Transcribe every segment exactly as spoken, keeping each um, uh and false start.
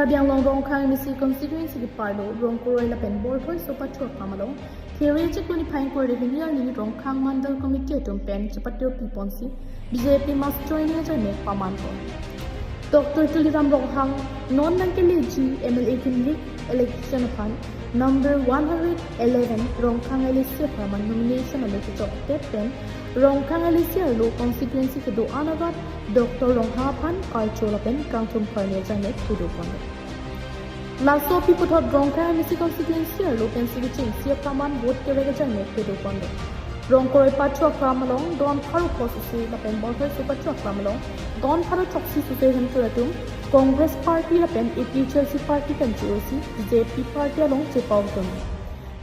Karbi Anglong Rongkhang M A C constituency keparlo Rongkoroi lapen Borthoi aso pathu aklam along Khere chiklo niphai ingkoi ra hini arni Rongkhang Mandal Committee atum pen chepatyo piponsi B J P mass joining ajoine pamanpon. Doctor Tuliram Ronghang non nangkeleji M L A kimlik election aphan number one hundred eleven Rongkhang L A C apharman nomination alo kechokdet pen Rongkhang L A C arlo constituency kedo-an arat Doctor Ronghang aphan karcho lapen kangthum karni ajoine pudopon. Laso aphi puthot Rongkhang M A C constituency arlo pensi kechengsi apharman vote kevek ajoine pudopon. Rongkoroi pathu aklam along don pharo kosisi lapen Borthoi aso pathu aklam along don pharo throksi suse hemtur atum Congress party lapen A P H L C party pen che-osi B J P party along chepaokdun.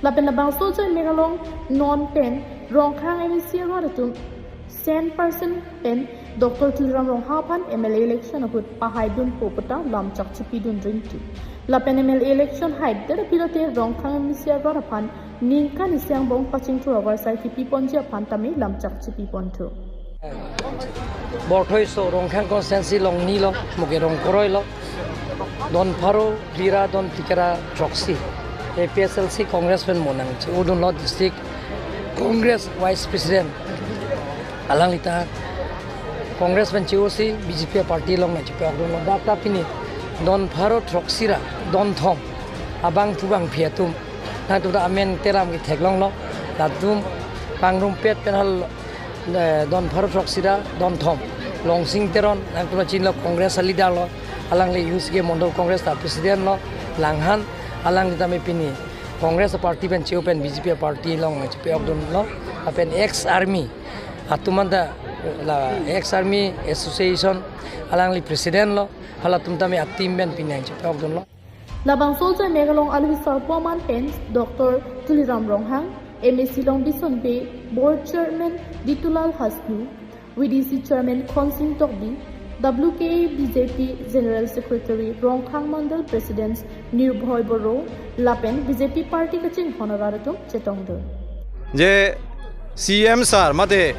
Lapen labangso ajoine along non pen Rongkhang M A C arat atum cent percent pen Doctor Tuliram Ronghang aphan M L A election ahut pahaidunpo puta lamchak chipidun ringti. Lapen M L A election haidet aphi lote Rongkhang M A C arat aphan ningkan isi angbong pachingthur avarsai kipiponji aphan tame lamchak chipiponthu. Borthoi aso Rongkhang constituency along ni lo, mo ke Rongkoroi lo, don pharo phli ra don phlikep ra throksi A P H L C Congress pen mo nangche-odunlo, District Congress Vice President alangli ta Congress pen che-osi B J P party along nangchepaokdunlo. Dak ta pini don pharo throksi ra don thom abangphu bangphi atum nangtum ta amen teram ketheklonglo, latum pangrumpet pen hal, eh, don pharo throksi ra don thom, Longsing Teron, nangtum ta chinilo, Congress a leader lo, alangli U C K Mondol Congress ta president lo, Langhan, alangli tame pini Congress party pen che-o pen B J P party along nangchepaokdunlo, lapen ex army atum anta la ex army association alangli president lo, halatum tame a team pen pini nangchepaokdunlo. Labangso ajoine along alohi sarpo aman pen Doctor Tuliram Ronghang, M A C Longbison Bey, Board Chairman Ditulal Hasnu, V D C Chairman Khonsing Tokbi, W K A B J P General Secretary Rongkhang Mandal President Nirbhoy Boro, lapen B J P party kachinghon arat atum chetongdun. Je C M sir mate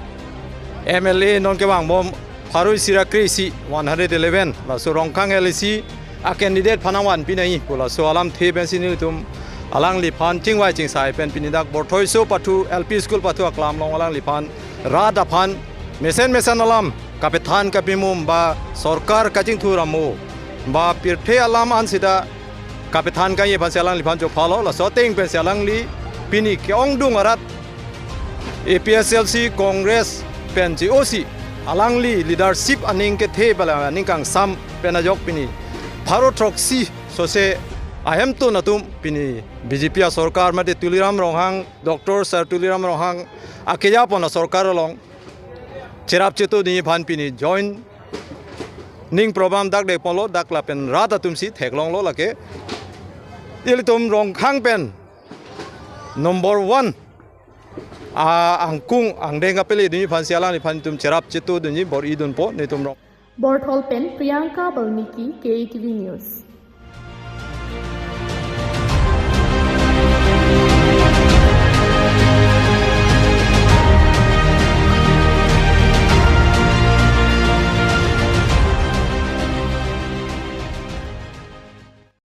M L A non kevangbom pharo isi ra kre-isi, one hundred eleven, laso Rongkhang L A C a candidate aphan nangvanpi nangji pu laso alamthe pensi nelitum alangliphan chingvai chingsai pen pini dak Borthoi aso pathu L P school pathu aklam along alangliphan rat aphan mesen mesen alam kapethan kapimum ba sorkar kachingthur amo ba pirthe alam an sita kapethan kangji aphansi alangliphan chophalo, laso ateng pensi alangli pini ke-ongdung arat A P H L C Congress pen che-osi alangli leadership aning kethe bala aning kangsam pen ajok pini pharo throksi sose ahemtun atum pini B J P asorkar mate Tuliram Ronghang, Doctor Sir Tuliram Ronghang akejapon asorkar along cherap chetodunji aphan pini joining program dak dekponlo, dak lapen rat atumsi theklonglo, lake ilitum Rongkhang pen number one a angkung angdeng kapeledunji aphansi alangliphan itum cherap chetodunji bor-idunpo nelitum Rong. Borthol pen Priyanka Balmiki, K A T V News.